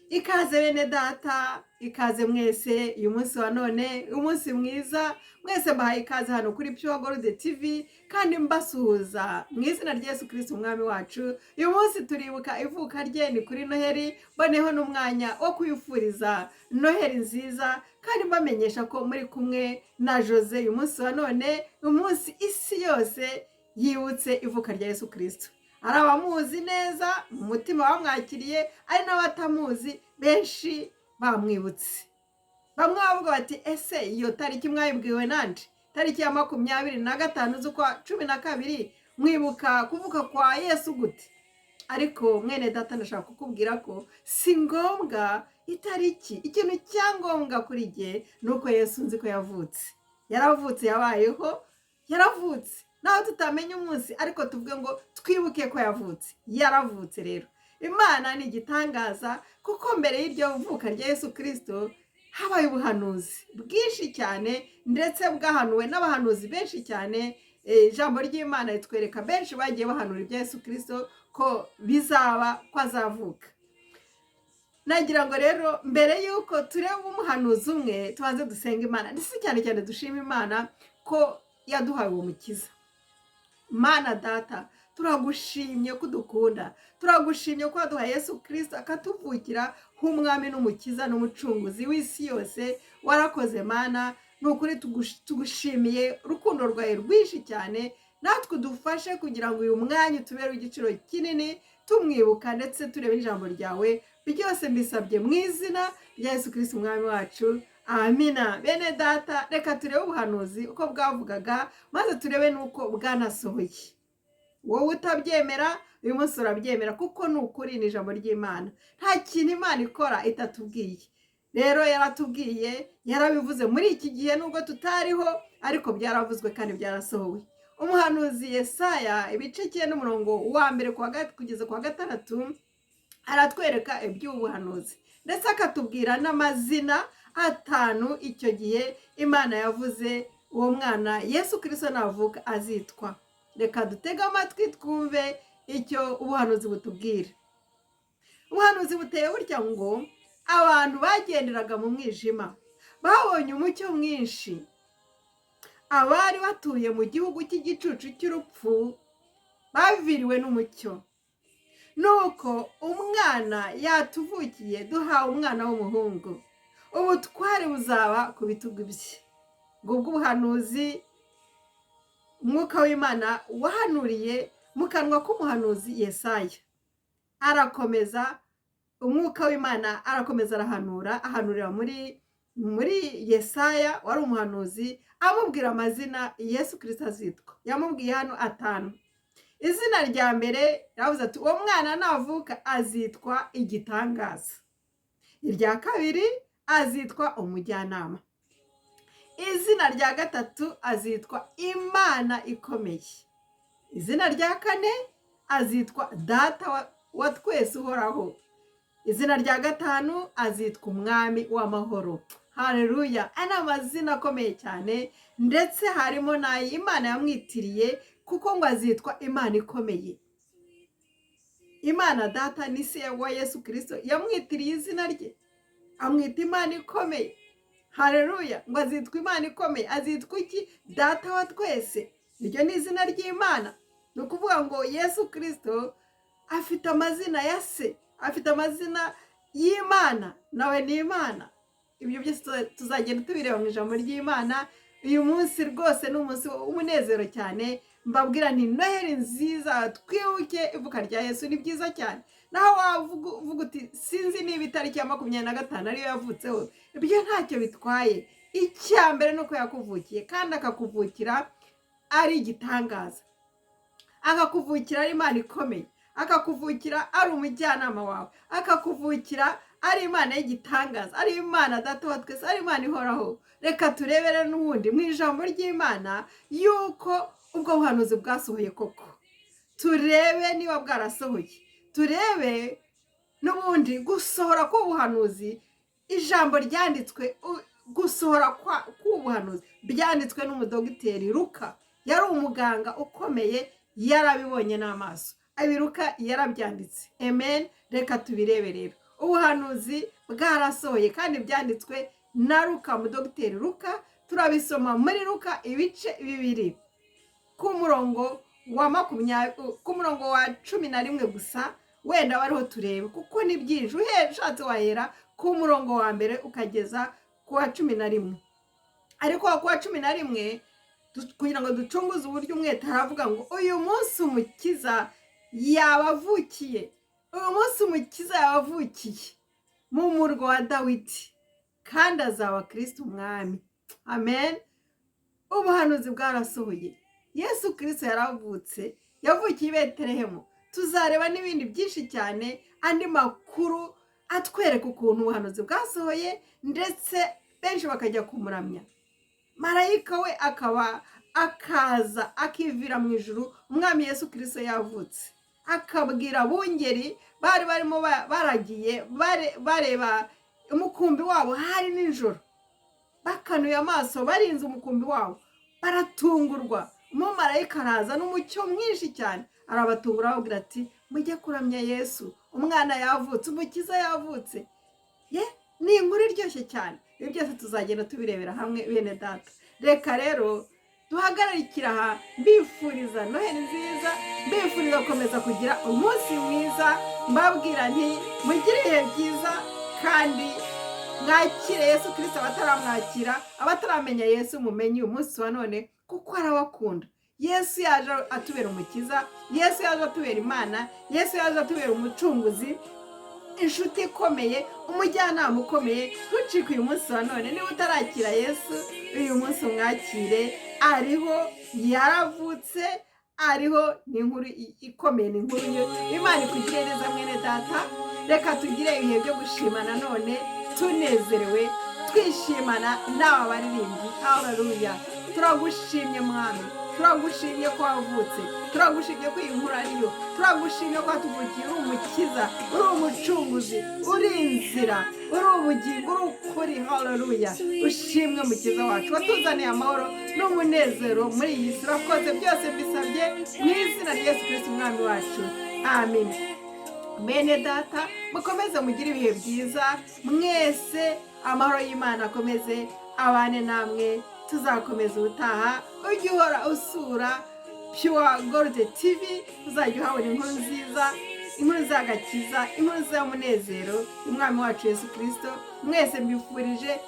Ikaze bene data, ikaze mwese uyu munsi wa none, umunsi mwiza, mwese mbahaye ikaze hano kuri Pure Gold TV kandi mbasuhuza mu izina rya Yesu Kristo umwami wacu. Uyu munsi turibuka ivuka rye, ni kuri Noheli, mboneho n'umwanya wo kwifuriza Noheli nziza kandi mbamenyesha ko muri kumwe na Jose uyu munsi wa none, umunsi isi yose yibutse ivuka rya Yesu Kristo. Hari abamuzi neza mu mutima bamwakiriye, ari n'abatamuzi benshi bamwibutse. Bamwe bavuga bati: "Ese iyo tariki mwayibwiwe nande? Tariki ya 25 z'ukwa 12 mwibuka kuvuka kwa Yesu gute?" Ariko mwene data, ndashaka kukubwira ko si ngombwa itariki. Ikintu cya ngombwa kuri jye ni uko Yesu nzi ko yavutse, yaravutse, yabayeho, yaravutse. Naho tutamenya umunsi, ariko tuvuge ngo twibuke ko yavutse, yaravutse. Rero Imana ni igitangaza, kuko mbere y'iryo vuka rya Yesu Kirisito habaye ubuhanuzi bwinshi cyane, ndetse bwahanuwe n'abahanuzi benshi cyane. Ijambo ry'Imana ritwereka benshi bagiye bahanura ibya Yesu Kirisito ko bizaba, ko azavuka. Nagira ngo rero mbere y'uko tureba umuhanuzi umwe, tubanze dusenga Imana, ndetse cyane cyane dushima Imana ko yaduhaye uwo mukiza. Mana Data, turagushimye ko udukunda, turagushimye ko waduhaye Yesu Kirisito akatuvukira nk'umwami n'umukiza n'umucunguzi w'isi yose. Warakoze Mana, ni ukuri tugushimiye urukundo rwawe rwinshi cyane. Natwe udufashe kugira ngo uyu mwanya utubere igiciro kinini, tumwibuka ndetse turebe ijambo ryawe. Byose mbisabye mu izina rya Yesu Kirisito umwami wacu, amina. Bene data, reka turebe ubuhanuzi uko bwavugaga, maze turebe n'uko bwanasohoye. Wowe utabyemera, uyu munsi urabyemera, kuko ni ukuri, ni ijambo ry'Imana. Nta kintu Imana ikora itatubwiye. Rero yaratubwiye, yarabivuze muri iki gihe, nubwo tutariho, ariko byaravuzwe kandi byarasohowe. Umuhanuzi Yesaya, ibice 9, umurongo wa mbere kugeza ku wa gatandatu, aratwereka iby'ubuhanuzi, ndetse akatubwira n'amazina atanu icyo gihe Imana yavuze uwo mwana Yesu Kirisito navuka azitwa. Reka dutege amatwi twumve icyo ubuhanuzi butubwira. Ubuhanuzi buteye butya ngo: "Abantu bagenderaga mu mwijima babonye umucyo mwinshi, abari batuye mu gihugu cy'igicucu cy'urupfu baviriwe n'umucyo. Nuko umwana yatuvukiye, duhawe umwana w'umuhungu, ubutware buzaba ku bitugu bye." Ngubwo ubuhanuzi umwuka w'Imana wahanuriye mu kanwa k'umuhanuzi Yesaya. Arakomeza, umwuka w'Imana arakomeza arahanura, ahanurira muri Yesaya wari umuhanuzi, amubwira amazina Yesu Kirisito azitwa. Yamubwiye hano atanu. Izina rya mbere yavuze ati: "Uwo mwana navuka azitwa Igitangaza." Irya kabiri, azitwa Umujyanama. Izina rya gatatu, azitwa Imana Ikomeye. Izina rya kane, azitwa Data wa Twese Uhoraho. Izina rya gatanu, azitwa Umwami w'Amahoro. Hareruya! Aya ni amazina akomeye cyane, ndetse harimo n'ayo Imana yamwitiriye, kuko ngo azitwa Imana Ikomeye. Imana Data ni se wa Yesu Kirisito, yamwitiriye izina rye, amwita Imana Ikomeye. Hareruya! Ngo azitwa Imana Ikomeye. Azitwa iki? Data wa Twese, iryo ni izina ry'Imana. Ni ukuvuga ngo Yesu Kirisito afite amazina ya se, afite amazina y'Imana, nawe ni Imana. Ibyo byose tuzagenda tubireba mu ijambo ry'Imana. Uyu munsi rwose ni umunsi w'umunezero cyane. Mbabwira nti: "Noheli nziza, twibuke ivuka rya Yesu, ni byiza cyane." Naho wavuga uvuga uti: "Sinzi niba itariki ya 25 ariyo yavutseho," ibyo ntacyo bitwaye. Icya mbere ni uko yakuvukiye, kandi akakuvukira ari igitangaza, akakuvukira ari Imana Ikomeye, akakuvukira ari umujyanama wawe, akakuvukira ari Imana y'igitangaza, ari Imana Data wa Twese, ari Imana Ihoraho. Reka turebere n'ubundi mu ijambo ry'Imana yuko ubwo buhanuzi bwasohoye koko, turebe niba bwarasohoye, turebe n'ubundi gusohora k'ubuhanuzi, ijambo ryanditswe, gusohora k'ubuhanuzi byanditswe n'umudogiteri Luka. Yari umuganga ukomeye, yarabibonye n'amaso, abiruka, yarabyanditse. Amen. Reka tubirebe rero. Ubuhanuzi buteye butya ngo: Ubuhanuzi bwarasohoye kandi byanditswe na Luka, mu dogiteri Luka. Turabisoma muri Luka ibice 2 ku murongo wa 20, ku murongo wa 11 gusa, wenda bariho turebe kuko ni byinshi. Ushatse wahera ku murongo wa mbere ukageza ku wa 11, ariko ku wa 11, kugira ngo ducunguze uburyo umwete, haravuga ngo uyu munsi Umukiza yabavukiye, uyu munsi Umukiza yabavukiye mu murwa wa Dawidi, kandi azaba Kirisito Umwami. Amen. Ubuhanuzi bwarasohoye, Yesu Kirisito yaravutse, yavukiye i Betelehemu. Tuzareba n'ibindi byinshi cyane, andi makuru atwereka ukuntu ubuhanuzi bwasohoye, ndetse benshi bakajya kumuramya. Marayika we akaba akaza akivira mu ijuru, Umwami Yesu Kirisito yavutse, akabwira abungeri bari barimo baragiye bareba umukumbi wabo. Hari nijoro, bakanuye amaso, barinze umukumbi wabo, baratungurwa. Umumarayika araza n'umucyo mwinshi cyane, arabatungura, ababwira ati: "Mujye kuramya Yesu, umwana yavutse, Umukiza yavutse." Ye, ni inkuru iryoshye cyane. Ibi byose tuzagenda tubirebera hamwe, bene data. Reka rero duhagararikira aha, mbifuriza Noheli nziza, mbifuriza gukomeza kugira umunsi mwiza, mbabwira nti mugire ibihe byiza kandi mwakire Yesu Kirisito. Abataramwakira, abataramenya Yesu, mumenye uyu munsi wa none kuko arabakunda. Yesu yaje atubera Umukiza, Yesu yaje atubera Imana, Yesu yaje atubera Umucunguzi, inshuti ikomeye, umujyanama ukomeye. Ntucike uyu munsi wa none. Niba utarakira Yesu, uyu munsi umwakire. Ariho, yaravutse, ariho. Ni inkuru ikomeye, ni inkuru Imana ikugire neza, mwene data. Reka tugire ibihe byo gushima nanone, tunezerewe, twishimana n'aba baririmbyi. Haleluya! Turagushimye Mwami, turagushimye ko wavutse, turagushimye ko iyi nkuru ariyo, turagushimye ko watuvukiye, uri Umukiza, uri Umucunguzi, uri inzira, uri ubugingo, uri ukuri. Haleluya! Ushimwe Mukiza wacu watuzaniye amahoro n'umunezero muri iyi si. Urakoze. Byose mbisabye mu izina rya Yesu Kirisito Umwami wacu, amen. Bene data, mukomeze mugire ibihe byiza mwese. Amahoro y'Imana akomeze abane namwe. Tuzakomeza ubutaha. Ujye uhora usura Pure Gold TV, uzajya uhabona inkuru nziza, inkuru z'agakiza, inkuru z'umunezero, Umwami wacu Yesu Kirisito. Mwese mbifurije